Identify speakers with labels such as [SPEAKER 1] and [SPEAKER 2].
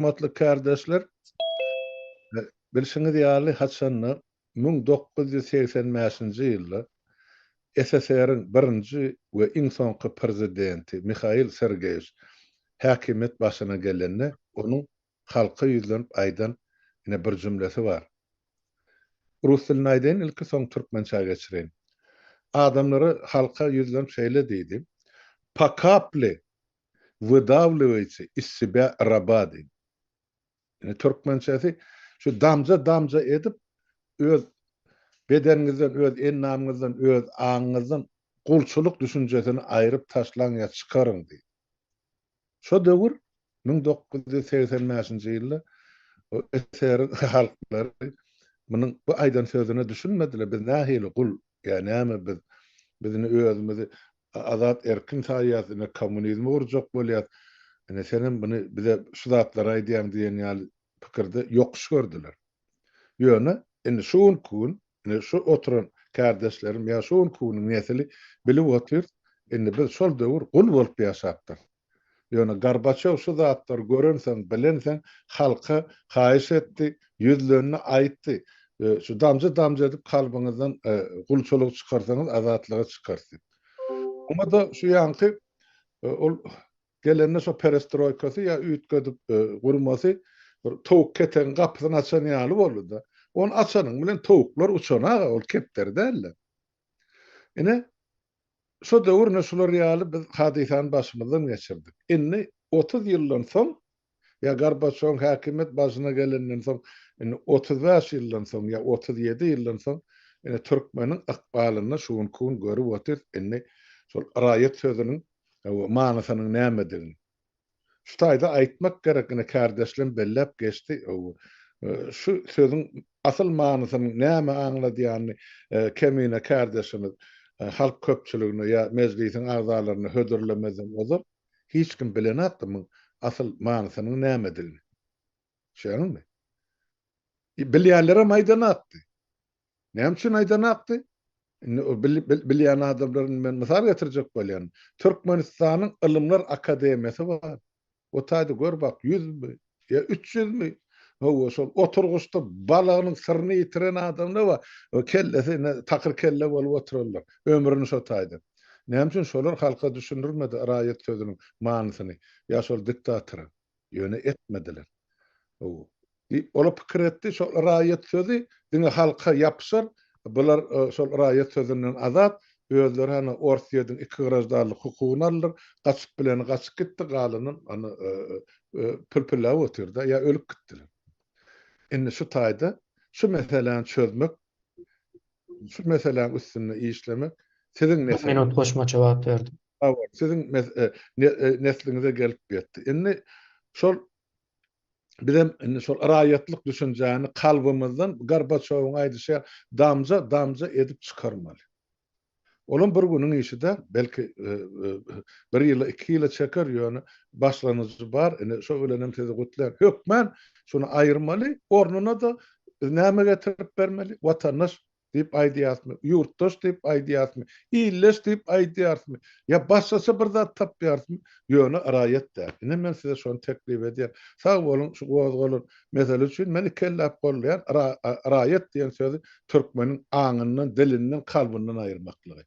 [SPEAKER 1] Hormatly kärdeşler, bilşiňiz ýaly, haçanda 1985-nji ýylda SSR-iň birinji we iň soňky prezidenti Mihail Sergeýewiç häkimiýet başyna gelende, onuň halka ýüzlenip aýdan ine bir jümlesi bar. Rus dilinde aýdaýyn ilki, soň türkmençä geçireýin. Adamlara, halka ýüzlenip şeýle diýdi, Po kaple wydawliwaýte iz sebýa raba diýdi. Ine türkmençesi şu damja-damja edip öz bedeniňizden, öz endamyňyzdan, öz aňyňyzdan gulçulyk düşünjesini aýryp taşlaň ýa çykaryň diýdi. Şo döwür 1985-nji ýylda SSR-iň halklary munuň bu aýdan sözüne düşünmediler, biz nähili gul ýa näme biz, biz indi özümizi azat erkin saýýas, ine kommunizmi gurjak bolýas, ine senem muny bize şu zatlary aýdýaň diýen ýaly pikirde ýokuş gördüler. Ýöne indi şu günki gün ine şu oturan kärdeşlerim ýa şu günki günüň nesili bilip otyr, indi biz şol döwür gul bolup ýaşapdyrys. Ýöne Gorbaçew şu zatlary görensoň, bilensoň halka haýyş etdi, ýüzlendi, aýtdy, Şu damja-damja edip kalbyňyzdan gulçulygy çykarsaňyz azatlyga çykarys diýip. Oňa-da şu ýaňky ol Gelende şo perestroýkasy ýa üýtgedip gurmasy bir towuk ketegiň gapysyny açan ýaly boldy-da. Ony açanyň bilen towuklar uçan-a, ol kepderi däl-de. Ine, şo döwür ine şular ýaly biz hadysany başymyzdan geçirdik. Indi 30 ýyldan soň, ýa Gorbaçýowyň häkimiýet başyna gelenden soň, indi 35 ýyldan soň ýa 37 ýyldan soň, ine türkmeniň ykbalynda şu günki gün görüp otyrys, indi şol raýat sözüniň Hawa, manysynyň nämedigini. Şu taýda aýtmak gerek, ine kärdeşlem belläp geçdi, hawa, şu sözüň asyl manysynyň näme aňladýanyny Kemine kärdeşimiz halk köpçüligine ýa mejlisiň agzalaryna hödürlemezden ozal hiç kim bilenakdy muň asyl manysynyň nämedigini. Düşýäňizmi? Bilýänlerem aýdanakdy. Näme üçin aýdanakdy? Indi o bilýän adamlar indi men mysal getirjek bolýan. Türkmenistanyň Ylymlar akademiýasy bar. O taýda gör bak ýüzmi ýa üç ýüzmi? Hawa şol oturgyçda balagynyň syryny ýitiren adamlar bar. O kellesi ine takyr kelle bolup oturanlar. Ömrüni şo taýda. Näme üçin şolar halka düşündirmedi raýat sözüniň manysyny ýa şol diktatora? Ýöne etmediler. Hawa. Diýip, ola pikir etdi, şol raýat sözi diňe halka ýapyşar, bular şol raýat sözünden azat, özleri hany Orsýetiň iki graždanlyk hukugyny aldylar, gaçyp bileni gaçyp gitdi, galanam hany pülpülläp otyr-da, ýa ölüp gitdiler. Indi şu taýda şu meseläni çözmek, şu meseläň üstünde işlemek siziň
[SPEAKER 2] Bir minut goşmaça wagt berdim.
[SPEAKER 1] Hawa, siziň nesliňize gelip ýetdi. Indi şol bizem indi şol raýatlyk düşünjäni kalbymyzdan Gorbaçýowyň aýdyşy ýaly damja-damja edip çykarmaly. Olam bir günüň işi däl, belki bir ýyla, iki ýyla çeker, ýöne başlangyjy bar, indi şo bilenem sizi gutlaýan. Hökmän şuny aýyrmaly, ornuna-da biz näme getirip bermeli? Watandaş Diýip aýdýarysmy? Ýurtdaş diýip aýdýarysmy? Ildeş diýip aýdýarysmy? Ýa başgaça bir zat tapýarysmy? Ýöne raýat däl. Ine men size şony teklip edýän. Sag boluň şu gozgalan mesele üçin. Men ikelläp goldaýan raýat diýen sözi türkmeniň aňyndan, dilinden, kalbyndan aýyrmaklygy.